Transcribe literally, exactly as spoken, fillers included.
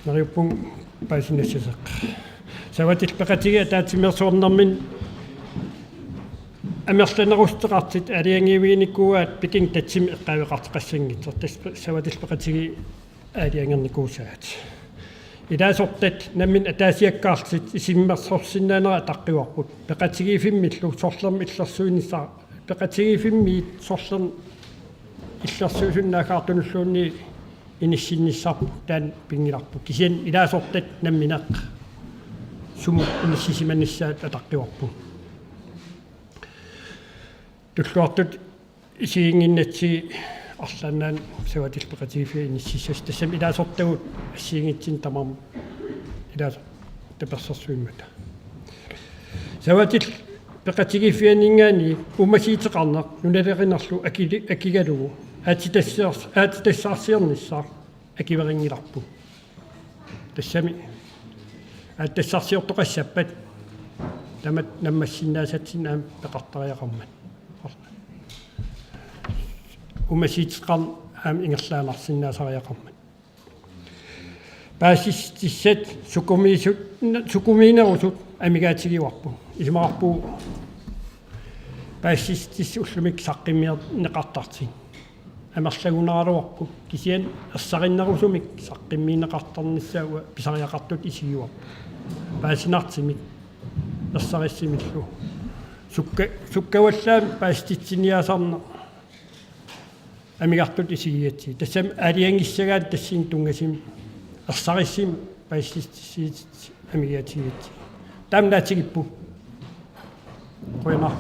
Neriuppunga paasinassaaseq. Savatillit peqatigiit ataatsimeersuarnerminni amerlanerussuteqartut aalajangiiviginikuuaat Peking Tatsimi eqqaaveqartoqassanngitsoq. Tassa savatillit peqatigiit aalajangernikuusaat. Ilaasortat nammineq ataasiakkaarlutik isummersorsinnaanera ataqqivarput. Peqatigiiffimmillu sorlermi illersuinissaq, peqatigiiffimmiit sorlermi illersuisunnaagaartunulluunniit inissinnissarput taanna pinngilarput. Kisianni ilaasortat nammineq sumut inissisimanissaat ataqqivarput. Tulluartut isiginnginnatsigit arlaannaat savatillit peqatigiiffiat inississasut, tassami ilaasortagut assigiinngitsunik tamarmik ilaasortat tapersersuimmata. Savatillit peqatigiiffianninngaanniit uumasuuteqarneq nunalerinerlu akili-, akigalugu aatsitassars-, aatsitassaarsiornissaq akuerinngilarput. Tassami aatsitassarsiortoqassappat tamatta nammassinnaasatsinnik aamma peqartariaqarmat. Uumasuuteqarneq aamma ingerlaannarsinnaasariaqarmat. Paasissutissat sukumiisut, sukumiinerusut amigaatigivarput. Isumaqarpunga paasissutissat ullumikkut saqqummiunneqartartut amerlagunaraluarput, kisianni ersarinnerusumik saqqummiunneqartarnissaat uanga pisariaqartutut isigivarput. Paasinartumik ersarissumillu. Sukka-, sukkavallaamik paasissutitsiniaasarneq amigartutut isigigatsigu. Tassami aalajangissagaanni tassunga tunngasumik ersarissumik paasissutissat amigaatigigatsigu. Tamanna tigippu. Qujanaq.